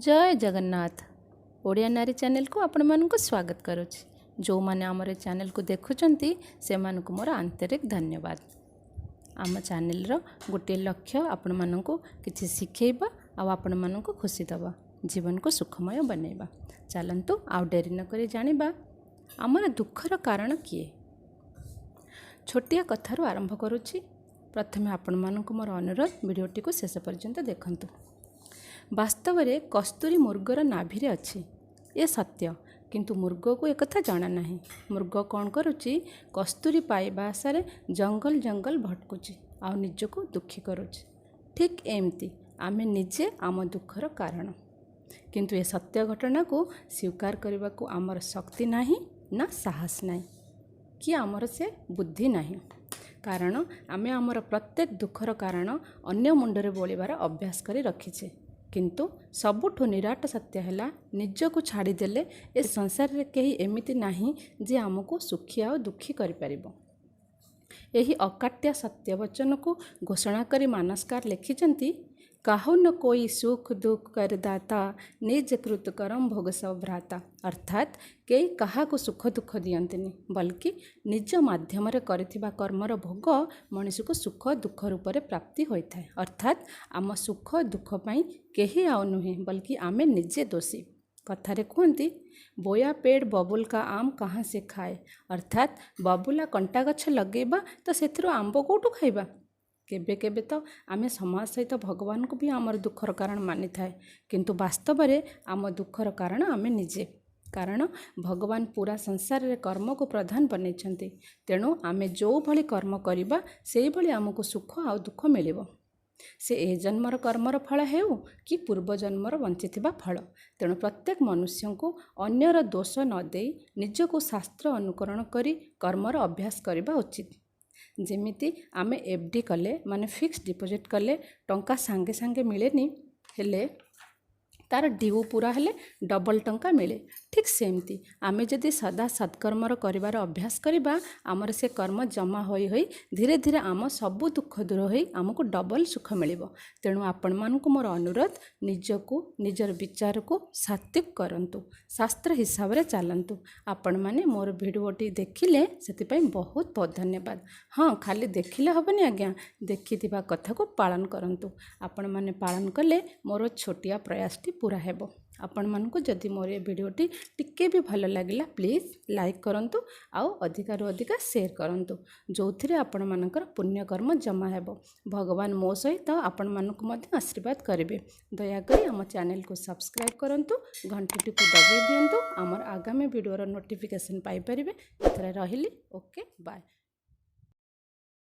ଜୟ ଜଗନ୍ନାଥ। ଓଡ଼ିଆ ନାରୀ ଚ୍ୟାନେଲକୁ ଆପଣମାନଙ୍କୁ ସ୍ୱାଗତ କରୁଛି। ଯେଉଁମାନେ ଆମର ଏ ଚ୍ୟାନେଲକୁ ଦେଖୁଛନ୍ତି, ସେମାନଙ୍କୁ ମୋର ଆନ୍ତରିକ ଧନ୍ୟବାଦ। ଆମ ଚ୍ୟାନେଲର ଗୋଟିଏ ଲକ୍ଷ୍ୟ ଆପଣମାନଙ୍କୁ କିଛି ଶିଖେଇବା ଆଉ ଆପଣମାନଙ୍କୁ ଖୁସି ଦେବା, ଜୀବନକୁ ସୁଖମୟ ବନେଇବା। ଚାଲନ୍ତୁ, ଆଉ ଡେରି ନକରି ଜାଣିବା ଆମର ଦୁଃଖର କାରଣ କିଏ। ଛୋଟିଆ କଥାରୁ ଆରମ୍ଭ କରୁଛି। ପ୍ରଥମେ ଆପଣମାନଙ୍କୁ ମୋର ଅନୁରୋଧ, ଭିଡ଼ିଓଟିକୁ ଶେଷ ପର୍ଯ୍ୟନ୍ତ ଦେଖନ୍ତୁ। ବାସ୍ତବରେ କସ୍ତୁରୀ ମୃଗର ନାଭିରେ ଅଛି, ଏ ସତ୍ୟ। କିନ୍ତୁ ମୃଗକୁ ଏକଥା ଜଣା ନାହିଁ। ମୃଗ କ'ଣ କରୁଛି? କସ୍ତୁରୀ ପାଇବା ଆଶାରେ ଜଙ୍ଗଲ ଜଙ୍ଗଲ ଭଟକୁଛି ଆଉ ନିଜକୁ ଦୁଃଖୀ କରୁଛି। ଠିକ୍ ଏମିତି ଆମେ ନିଜେ ଆମ ଦୁଃଖର କାରଣ। କିନ୍ତୁ ଏ ସତ୍ୟ ଘଟଣାକୁ ସ୍ୱୀକାର କରିବାକୁ ଆମର ଶକ୍ତି ନାହିଁ ନା ସାହସ ନାହିଁ କି ଆମର ସେ ବୁଦ୍ଧି ନାହିଁ। କାରଣ ଆମେ ଆମର ପ୍ରତ୍ୟେକ ଦୁଃଖର କାରଣ ଅନ୍ୟ ମୁଣ୍ଡରେ ବୋଳିବାର ଅଭ୍ୟାସ କରି ରଖିଛେ। କିନ୍ତୁ ସବୁଠୁ ନିରାଟ ସତ୍ୟ ହେଲା, ନିଜକୁ ଛାଡ଼ିଦେଲେ ଏ ସଂସାରରେ କେହି ଏମିତି ନାହିଁ ଯେ ଆମକୁ ସୁଖୀ ଆଉ ଦୁଃଖୀ କରିପାରିବ। ଏହି ଅକାଟ୍ୟ ସତ୍ୟ ବଚନକୁ ଘୋଷଣା କରି ମାନସକାର ଲେଖିଛନ୍ତି, "କାହୁ ନ କୋଇ ସୁଖ ଦୁଃଖ କର ଦାତା, ନିଜ କୃତ କରମ ଭୋଗ ସବ ଭ୍ରାତା।" ଅର୍ଥାତ୍ କେହି କାହାକୁ ସୁଖ ଦୁଃଖ ଦିଅନ୍ତିନି, ବଲ୍କି ନିଜ ମାଧ୍ୟମରେ କରିଥିବା କର୍ମର ଭୋଗ ମଣିଷକୁ ସୁଖ ଦୁଃଖ ରୂପରେ ପ୍ରାପ୍ତି ହୋଇଥାଏ। ଅର୍ଥାତ୍ ଆମ ସୁଖ ଦୁଃଖ ପାଇଁ କେହି ଆଉ ନୁହେଁ, ବଲ୍କି ଆମେ ନିଜେ ଦୋଷୀ। କଥାରେ କୁହନ୍ତି, "बोया पेड़ बबूल का, आम कहाँ से खाए?" ଅର୍ଥାତ୍ ବବୁଲା କଣ୍ଟା ଗଛ ଲଗେଇବା ତ ସେଥିରୁ ଆମ୍ବ କେଉଁଠୁ ଖାଇବା? କେବେ କେବେ ତ ଆମେ ସମାଜ ସହିତ ଭଗବାନଙ୍କୁ ବି ଆମର ଦୁଃଖର କାରଣ ମାନିଥାଏ। କିନ୍ତୁ ବାସ୍ତବରେ ଆମ ଦୁଃଖର କାରଣ ଆମେ ନିଜେ। କାରଣ ଭଗବାନ ପୁରା ସଂସାରରେ କର୍ମକୁ ପ୍ରଧାନ ବନେଇଛନ୍ତି। ତେଣୁ ଆମେ ଯେଉଁଭଳି କର୍ମ କରିବା, ସେଇଭଳି ଆମକୁ ସୁଖ ଆଉ ଦୁଃଖ ମିଳିବ। ସେ ଏ ଜନ୍ମର କର୍ମର ଫଳ ହେଉ କି ପୂର୍ବ ଜନ୍ମର ବଞ୍ଚିଥିବା ଫଳ। ତେଣୁ ପ୍ରତ୍ୟେକ ମନୁଷ୍ୟଙ୍କୁ ଅନ୍ୟର ଦୋଷ ନ ଦେଇ ନିଜକୁ ଶାସ୍ତ୍ର ଅନୁକରଣ କରି କର୍ମର ଅଭ୍ୟାସ କରିବା ଉଚିତ। ଯେମିତି ଆମେ ଏଫ୍ ଡି କଲେ, ମାନେ ଫିକ୍ସড ଡିପୋଜିଟ୍ କଲେ, ଟଙ୍କା ସାଙ୍ଗେ ସାଙ୍ଗେ ମିଳେନି, ହେଲେ ତା'ର ଡ୍ୟୁ ପୁରା ହେଲେ ଡବଲ୍ ଟଙ୍କା ମିଳେ। ଠିକ୍ ସେମିତି ଆମେ ଯଦି ସଦା ସତ୍କର୍ମର କରିବାର ଅଭ୍ୟାସ କରିବା, ଆମର ସେ କର୍ମ ଜମା ହୋଇ ହୋଇ ଧୀରେ ଧୀରେ ଆମ ସବୁ ଦୁଃଖ ଦୂର ହୋଇ ଆମକୁ ଡବଲ୍ ସୁଖ ମିଳିବ। ତେଣୁ ଆପଣମାନଙ୍କୁ ମୋର ଅନୁରୋଧ, ନିଜକୁ, ନିଜର ବିଚାରକୁ ସାତ୍ୱିକ କରନ୍ତୁ, ଶାସ୍ତ୍ର ହିସାବରେ ଚାଲନ୍ତୁ। ଆପଣମାନେ ମୋର ଭିଡ଼ିଓଟି ଦେଖିଲେ, ସେଥିପାଇଁ ବହୁତ ବହୁତ ଧନ୍ୟବାଦ। ହଁ, ଖାଲି ଦେଖିଲେ ହେବନି ଆଜ୍ଞା, ଦେଖିଥିବା କଥାକୁ ପାଳନ କରନ୍ତୁ। ଆପଣମାନେ ପାଳନ କଲେ ମୋର ଛୋଟିଆ ପ୍ରୟାସଟି ପୁରା ହେବ। ଆପଣମାନଙ୍କୁ ଯଦି ମୋର ଏ ଭିଡ଼ିଓଟି ଟିକେ ବି ଭଲ ଲାଗିଲା, ପ୍ଲିଜ୍ ଲାଇକ୍ କରନ୍ତୁ ଆଉ ଅଧିକାରୁ ଅଧିକା ସେୟାର କରନ୍ତୁ, ଯେଉଁଥିରେ ଆପଣମାନଙ୍କର ପୁଣ୍ୟକର୍ମ ଜମା ହେବ। ଭଗବାନ ମୋ ସହିତ ଆପଣମାନଙ୍କୁ ମଧ୍ୟ ଆଶୀର୍ବାଦ କରିବେ। ଦୟାକରି ଆମ ଚ୍ୟାନେଲକୁ ସବସ୍କ୍ରାଇବ୍ କରନ୍ତୁ, ଘଣ୍ଟିଟିକୁ ଦବାଇ ଦିଅନ୍ତୁ, ଆମର ଆଗାମୀ ଭିଡ଼ିଓର ନୋଟିଫିକେସନ୍ ପାଇପାରିବେ। ଏଥର ରହିଲି। Okay, bye.